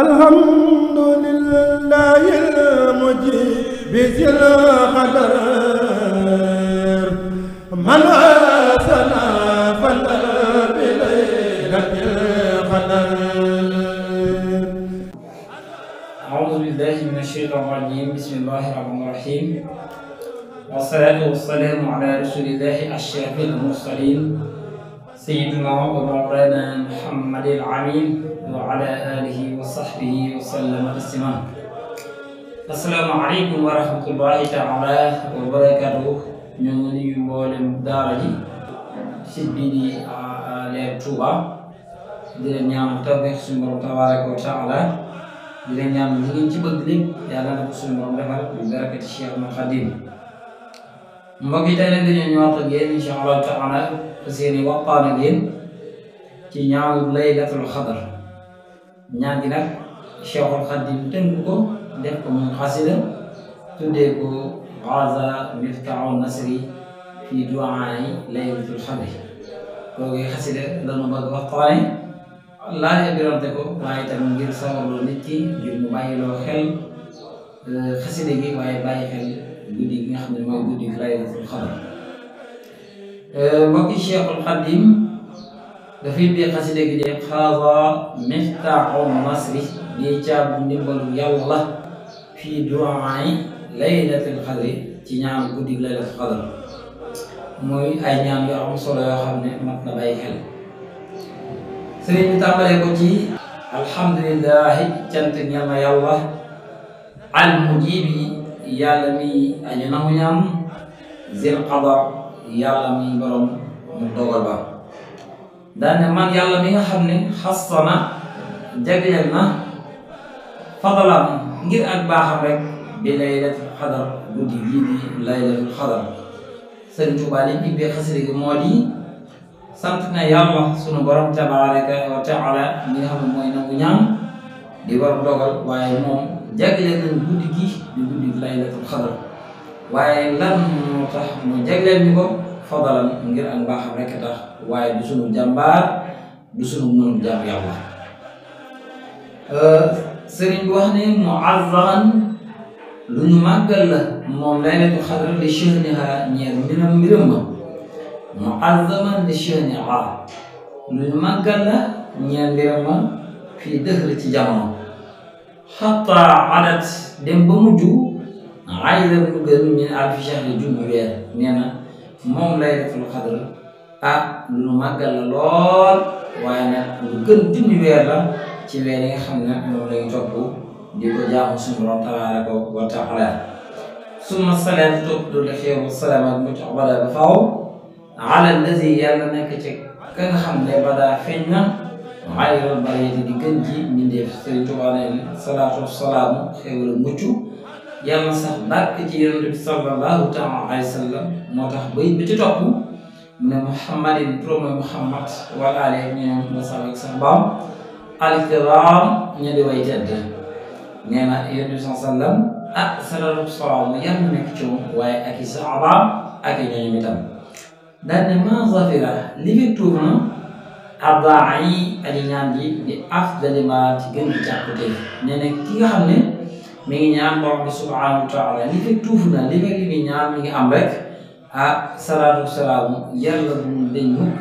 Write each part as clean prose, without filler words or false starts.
الحمد لله المجيب ذي القدر من أسنا فلا بليلة القدر. أعوذ بالله من الشيطان الرجيم. بسم الله الرحمن الرحيم، والصلاة والسلام على رسول الله أشرف المرسلين سيدنا ومولانا محمد العمين وعلى آله وصحبه وسلم تسليما. السلام عليكم ورحمة الله تعالى وبركاته. ñu ngi nuyu mboolem daara ji site bii di Leer Touba di leen ñaan tawfeex suñu borom tabaaraka wa taala di leen ñaan li ngeen ci bëgg lépp yàlla na ko suñu borom defal bi barakati Cheikh Ahmadou Khadim. mbokk yi tey nag dañoo ñëwaat ak yéen incha allah taala fas yéene waxtaan ak yéen ci ñaanu laylatul xadar. ñaan gi nag Cheikhul Khadim tënk ko def ko mu xasida tuddee ko Haza Miftahul Nasri fi du'aa'i laylatul xadri. kooku xasida lañu bëgg waxtaane laa birante ko waaye tam ngir sawarloo nit ki ngir mu bàyyiloo xel xasida gi waaye bàyyi xel guddi gi nga xam ne mooy guddi laylatul xadr. mbokki Cheikhul Khadim dafay dee xasida gi de Haza Miftahul Nasri di caabu ndimbalu yàlla fii du'aa'i laylatul xadri ci ñaan guddi laylatul xadr. mooy ay ñaan yu am solo yoo xam ne mat na bàyyi xel. sëriñ bi tàmbalee ko ci alhamdulillahi cant ñeel na yàlla al mujibi yàlla mi añu nangu ñaan zil qadar yàlla mi borom mu dogal ba. daane man yàlla mi nga xam ne xasana jagleel na fadalam ngir ak baaxam rek bi laylatul xadar guddi gii di laylatul xadar. sëriñ Tuubaa li ibbee xasida gi moo di sant na yàlla sunu borom tabaaraka wa taala mi nga xam ne mooy nangu ñaan di war dogal waaye moom jagleel nañ guddi gi di guddi laylatul xadar. waaye lan moo tax mu jagleel ñu ko fadalan ngir ak mbaaxam rekk tax waaye du sunu jàmbaar du sunu mënul jàmm yàlla. sëriñ bi wax ne muazzaman lu ñu màggal la moom laylatul xadr li shahniha ñeer mbiram ma muazzaman li shahniha lu ñu màggal la ñeer mbiram ma fii dëxër ci jamono. xatta adat dem ba mujj ayra lu gën min alfi shahri junni weer. nee na moom laylatul xadr lu ñu màggal la lool waaye nag lu gën junni weer la ci weer yi nga xam ne moom lañu topp di ko jaamu suñu borom tabaaraka wa taala. summa salaatu topp doole xeewu salaam ak mucc abada ba faaw ala allazi yàlla nekk ci ka nga xam ne bada feeñ na xayral bariyati di gën ji mbindeef. Sëriñ Tuubaa ne salaatu salaamu xeewal mucc yàlla sax dàkk ci yonent bi sallallahu taala alayhi wa sallam. moo tax bay bi ci topp mu ne muhammadin pro mooy muhammad wal aali ñoom wa sahbihi sax baam alkiram ña di way tedd. nee na yonent bi sallam salaatu salaam yàlla nekk ci moom waaye ak i saxaabaam ak i ñooñu itam. daal ne ma zafira li fi tuur na abdaa yi aji ñaan ji di afdali ma ci gën di càkkute. nee na ki nga xam ne mi ngi ñaan borom bi subhanahu wa taala li fi tuuf na li fekk li muy ñaan mi ngi am rek salaatu salaam yàlla bu mu deñ mukk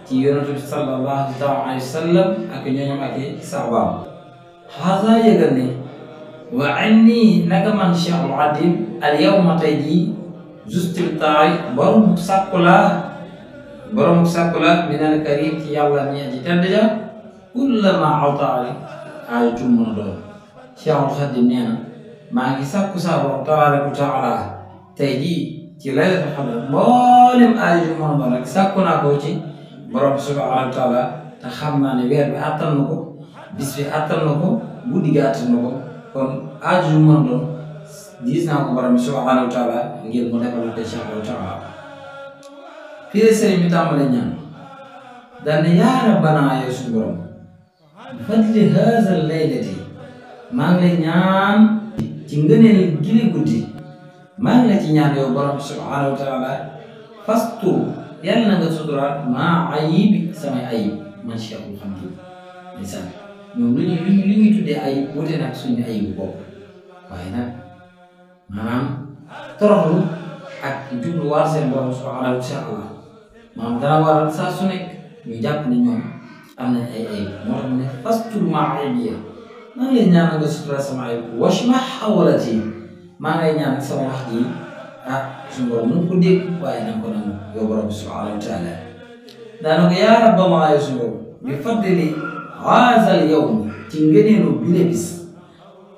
ci yonent bi sallallahu alayhi wa sallam ak ñooñu ak i saxaabaam. xaasa yëgal ne wa inni naka man Cheikhul Khadim al yawma tey jii justil taay borom sàkku la minal karim ci yàlla mi aji tedd ja kullama awtaali ay tum mën a doon. Cheikhul Khadim nee na maa ngi sàkku sa borom tabaaraka wa taala tey jii ci laylatul xadar mboolem ay tum mën a doon rek sàkku naa ko ci borom subhaanahu wa taala te xam naa ne weer bi attan na ko bis bi attan na ko guddi gi attan na ko. kon aaju yu mën a doon gis naa ko borom subhanahu wa taala ngir mu defal la Cheikh wa taala. fii la sëriñ bi tàmbalee ñaan daan ne yaa rabbana yow suñu borom fadli haazal laylati maa ngi lay ñaan ci ngëneel gili guddi maa ngi la ci ñaan yow borom subhanahu wa taala fastu yàlla na nga suturaat maa ayibi samay ayib man Cheikhul Khadim ndeysaan ñoom lu ñuy tuddee ay wute nag suñu ayibu bopp waaye nag maanaam toroxlu ak jubluwaat seen borom subhanahu wa ta'ala maanaam dana waral saa su nekk ñu jàpp ne ñoom am nañ ay ayib moo tax ne fastur maa aybiya maa ngi lay ñaan nga sutura sama ayib washma xawalati maa ngi lay ñaan sama wax ji suñu borom nu ko dégg waaye na ko nangu yow borom bi subhanahu wa ta'ala daana ko yaa rabba maa yow suñu borom bi fadli haazal yawm ci ngëneelu bile bis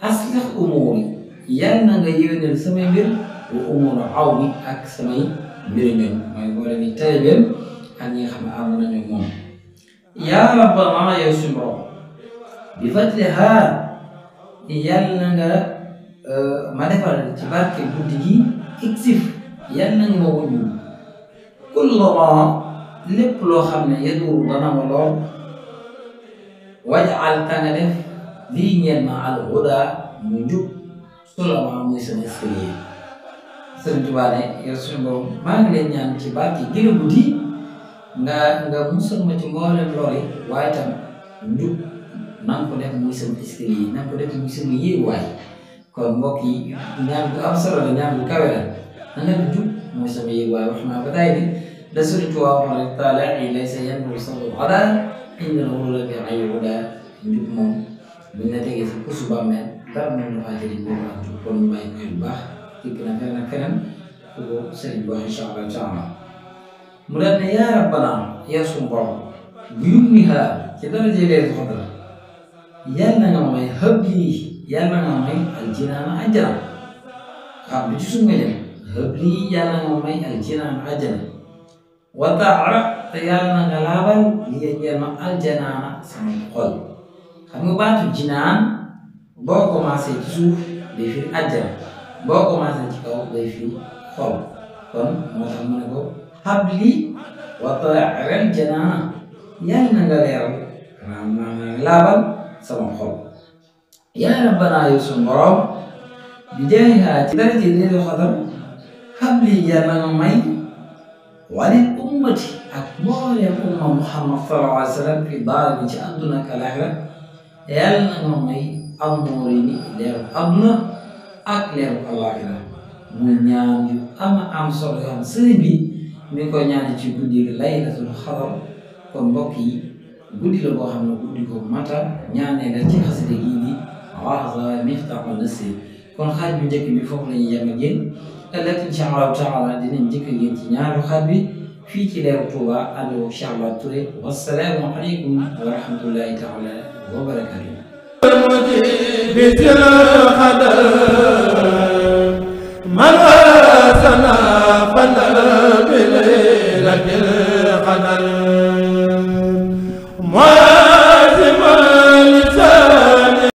aslih umuri yal na nga yéwénal samay mbir wa umuru aw mi ak samay mbir ñoom mooy boole ni taalibeem ak ñi nga xam ne am nañu moom yaa rabba maa yow suñu borom bi fadli haa yal na nga ma defal ci barke guddi gi iksif yal na nga ma wuñu kullama lépp loo xam ne yaduru dana ma lool wajal ta nga def lii ñeen ma al huda mu jub sulama muy sama escalier Sëriñ Tuubaa ne yow suñu borom maa ngi leen ñaan ci barke gi guddi nga musal ma ci mboolem lori waaye tam njub na nga ko def muy sama escalier na nga ko def muy sama yéeguwaay kon mbokk yi ñaan bu am solo la ñaan bu kawe la na nga di jub mooy sama yéeguwaay wax naa ba tey ni da Sëriñ Tuubaa wax rek taala laysa yanbaghi sabru ala inna la bi ay huda njub moom buñ la tegee sa kusu bàmmeel dara moom dafaa jëriñ moom ak njub kon ñu bàyyi koy bu baax tikk na feneen ak feneen fu ko sëriñ bi wax incha allah taala mu daal ne yaa rabbana yaa suñu borom bu yumniha ci daraja Laylatul Qadr yàlla nga may xëb lii yàlla nga may aljinaana ajjana xam bi ci suñu nga jëm xëb lii yàlla nga may aljinaana ajjana wa taara te yàlla nga laabal li ngeen ma aljanaana sama xol xam nga baatu jinaan boo commencé ci suuf day firi ajjana boo commencé ci kaw day firi xol kon moo tax mu ne ko habli wa taara janaana yàlla na nga leeral maanaam laabal sama xol yaa rabbana yow suñu borom bi jaahiha ci daraja Laylatul Qadr habli yàlla nga may walil ummati ak mbooleem umma Muhammad sallallahu alayhi wa sallam fi daara bi ci àdduna ak alaaxira yàlla na nga may am noori ni leeru àdduna ak leeru alaaxira muy ñaan yu am solo yoo xam sëriñ bi mi ko ñaan ci guddi Laylatul Qadr kon mbokk yi guddi la boo xam ne guddi ko mata ñaanee la ci xasida gii di Haza Miftahul Nasir kon xaaj bu njëkk bi foofu la ñuy yem ak yéen ëllëg incha allahu taala dinañ njëkk ak yéen ci ñaaru xaaj bi fii ci leeru Touba ànd ak Cheikh Abdou Touré wassalaamu aleykum wa rahmatullahi taala wa barakatuh من سنا فلا بليلة القدر